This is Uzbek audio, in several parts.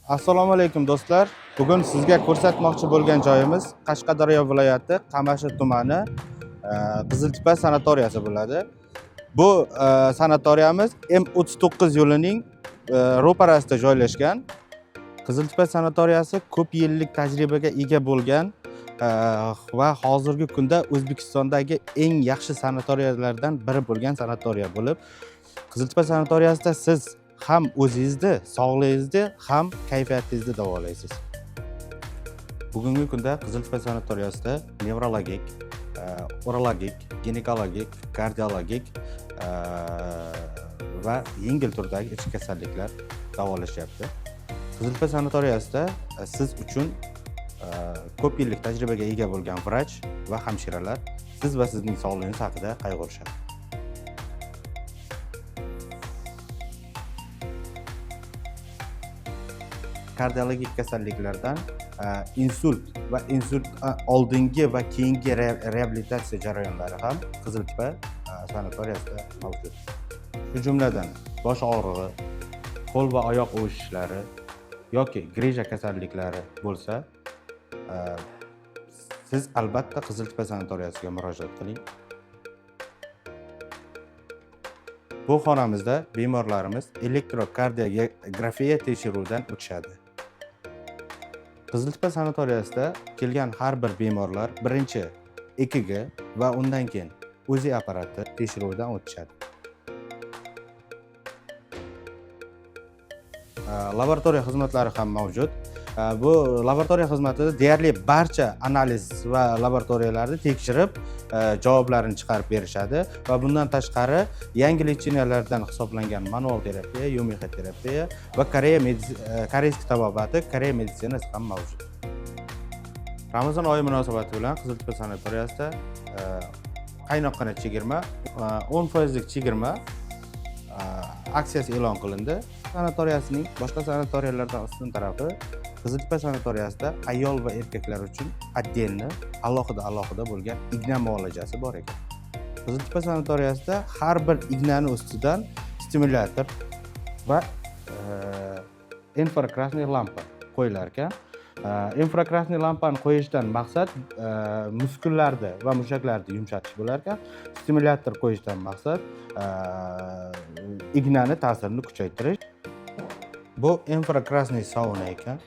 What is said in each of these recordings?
Assalomu alaykum, do'stlar. Bugun sizga ko'rsatmoqchi bo'lgan joyimiz Qashqadaryo viloyati Qamashi tumani Qiziltepa sanatoriyasi bo'ladi. Bu sanatoriyamiz M39 yo'lining ro'parasida joylashgan. Qiziltepa sanatoriyasi ko'p yillik tajribaga ega bo'lgan va hozirgi kunda O'zbekistondagi eng yaxshi sanatoriyalardan biri bo'lgan sanatoriya bo'lib, Qiziltepa sanatoriyasida siz ham o'zingizni sog'lig'ingizni, ham kayfiyatingizni davolaysiz. Bugungi kunda Qiziltepa sanatoriyasida nevrologik, urologik, ginekologik, kardiologik va yengil turdagi ichki kasalliklar davolashyapti. Qiziltepa sanatoriyasida siz uchun ko'p yillik tajribaga ega bo'lgan vrach va hamshiralar siz va sizning sog'lig'ingiz haqida qayg'urishadi. Kardiologik kasalliklardan insult va insult oldingi va keyingi reabilitatsiya jarayonlari ham Qiziltepa sanatoriyasida mavjud. Shu jumladan bosh og'rig'i, qo'l va oyoq uvishishlari yoki grija kasalliklari bo'lsa, siz albatta Qiziltepa sanatoriyasiga murojaat qiling. Bu xonamizda bemorlarimiz elektrokardiografiya tekshiruvidan o'tishadi. Qiziltepa sanatoriyasida kelgan har bir bemorlar birinchi EKG va undan keyin UZI apparati tekshiruvidan o'tishadi. Laboratoriya xizmatlari ham mavjud. Bu laboratoriya xizmatida deyarli barcha analiz va laboratoriyalarni tekshirib, javoblarini chiqarib berishadi va bundan tashqari yangi лечения lardan hisoblangan manual terapiya, yumixa terapiya va koreyskiy tabobati, koreya meditsinasi ham mavjud. Ramazon oyi munosabati bilan Qiziltepa sanatoriyasida qaynoqqina chegirma, 10 foizlik chegirma aksiyasi e'lon qilindi. Sanatoriyasining boshqa sanatoriyalardan ustun tarafi, Qiziltepa sanatoriyasida ayol va erkaklar uchun отдельно, alohida alohida bo'lgan igna muolajasi bor ekan. Qiziltepa sanatoriyasida har bir ignani ustidan stimulyator va инфракрасный lampa qo'yilar ekan. Инфракрасный lampani qo'yishdan maqsad muskullarni va mushaklarni yumshatish bo'lar ekan. Stimulyator qo'yishdan maqsad ignani ta'sirini kuchaytirish. Bu инфракрасный sauna ekan.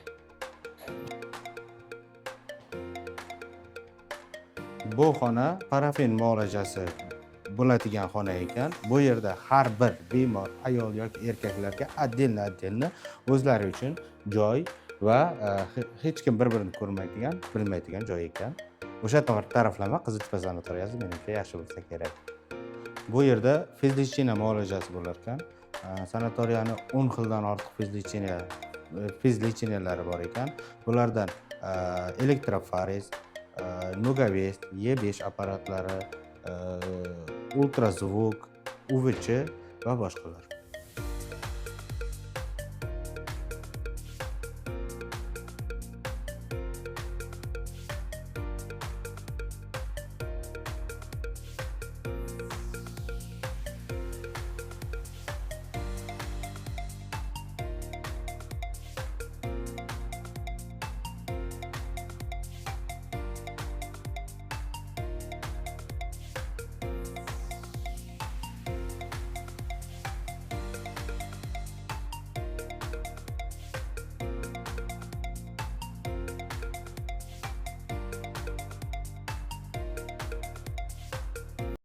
Bu xona parafin muolajasi bo'ladigan xona ekan. Bu yerda har bir bemor ayol yoki erkaklarga отдельно отдельно o'zlari uchun joy va hech kim bir birini ko'rmaydigan, bilmaydigan joy ekan. O'sha taraflama Qiziltepa sanatoriyasi menimcha yaxshi bo'lsa kerak. Bu yerda физлечение muolajasi bo'lar ekan. Sanatoriyani 10 xildan ortiq физлечения lari bor ekan. Bulardan elektroforez, Nugavest, E5 apparatlari, ultrazvuk, UVC va boshqalar.